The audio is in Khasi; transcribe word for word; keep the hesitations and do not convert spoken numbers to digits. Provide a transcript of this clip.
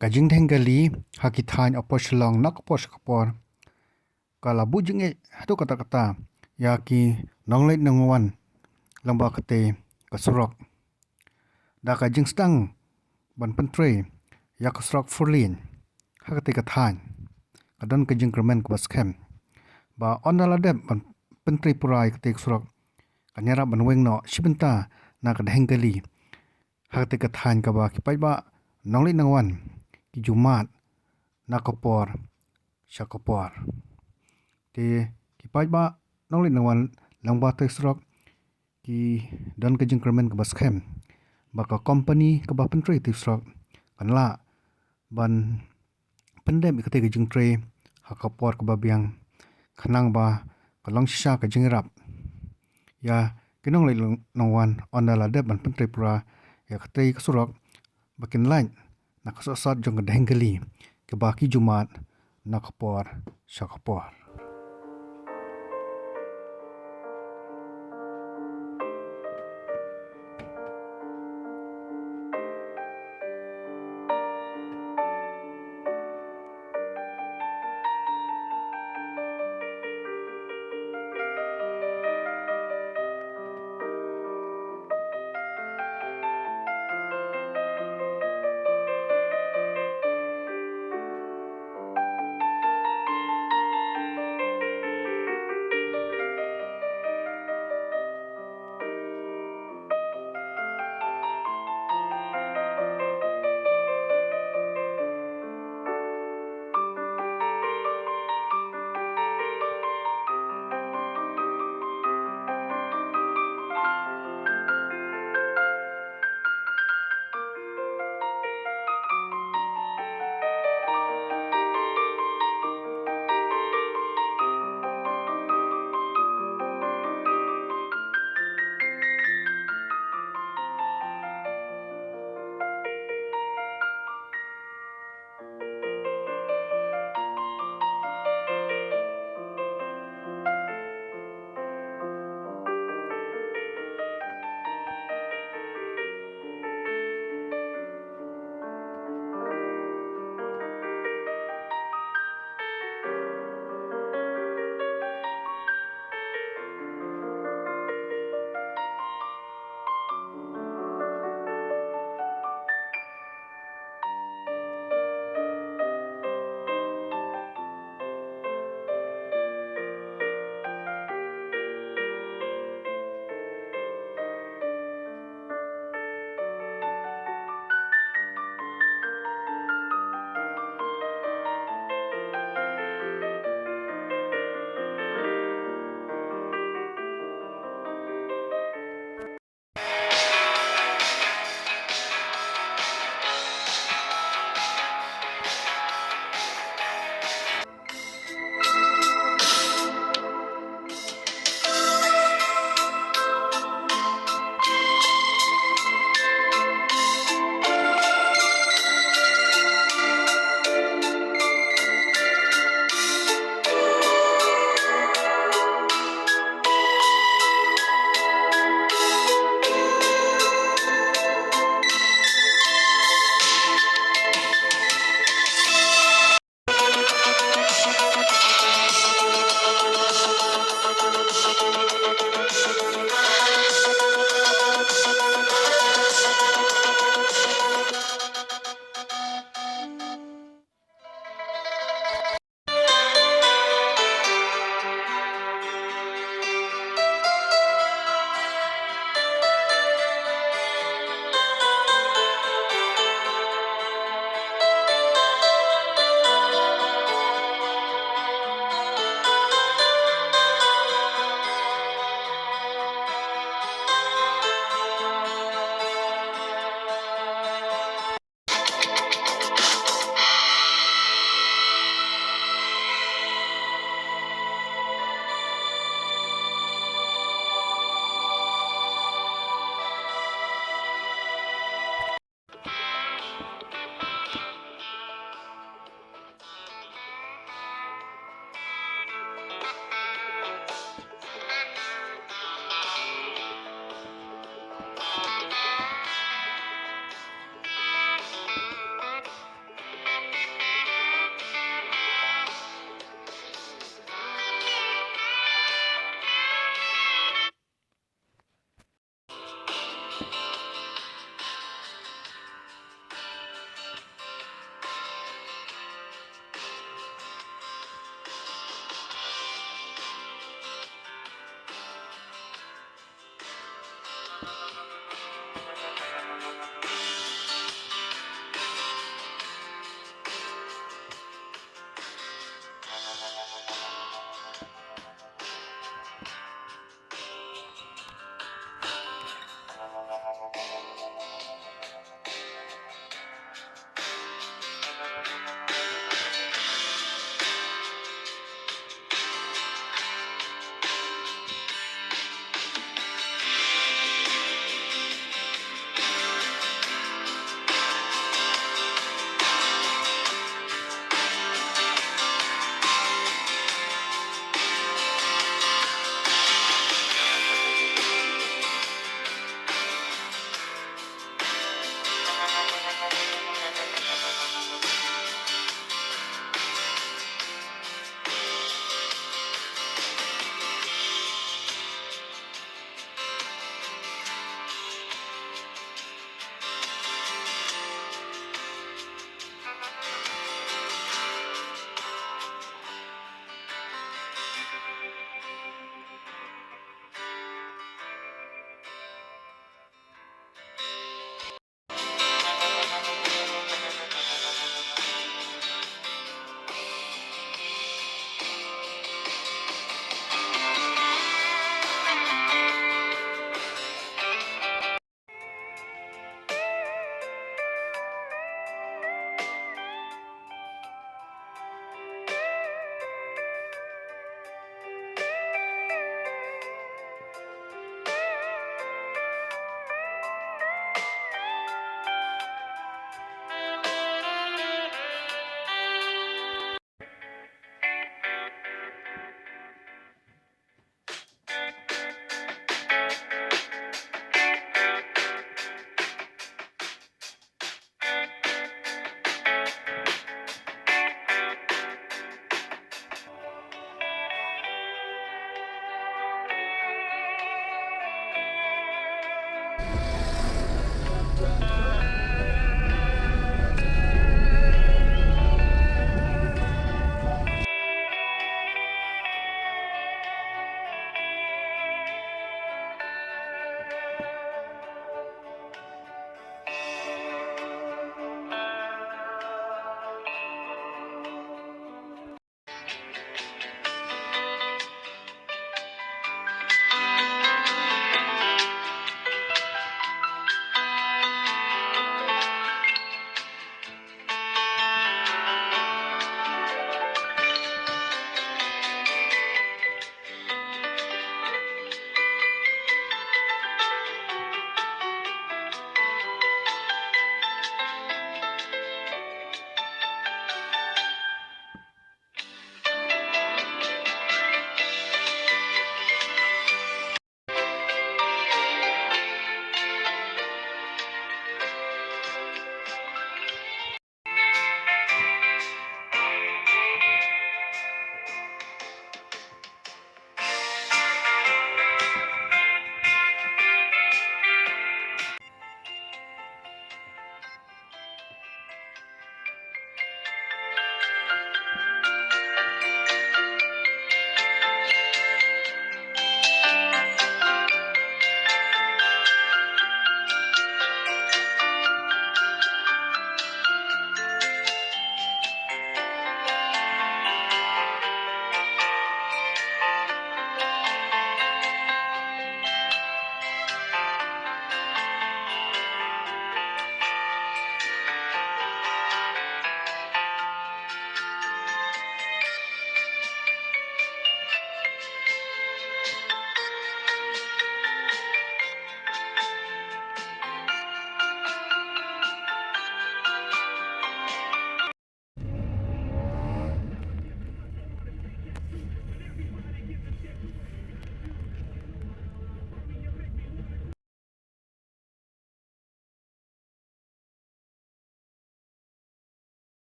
Ka jingdheng kali ha ki thaiñ hapoh Shillong na ka por sha ka por ka la buh jingeh haduh katta katta ïa ki nongleit nongwan lyngba katei ka surok. Da ka jingsdang ban pyntrei ïa ka surok four lane ha katei ka thaiñ, ka don ka jingkyrmen kaba skhem ba ynda la dep ban pyntrei pura ïa katei ka surok, kan ïarap ban weng noh shi bynta na ka dheng kali ha katei ka thaiñ kaba ki paidbah nongleit nongwan ki ju mad na ka por sha ka por. Te ki paidbah nongleit nongwan lyngba katei ka surok ki don ka jingkyrmen kaba skhem ba ka kompani kaba pyntrei katei ka surok kan lah ban pyndep ïa katei ka jingtrei ha ka por kaba biang, khnang ba ka long shisha ka jingïarap ïa ki nongleit nongwan ynda la dep ban pyntrei pura ïa katei ka surok, ba kin lait na ka sohsat jong ka dheng kali kaba ki ju mad na ka por sha ka por.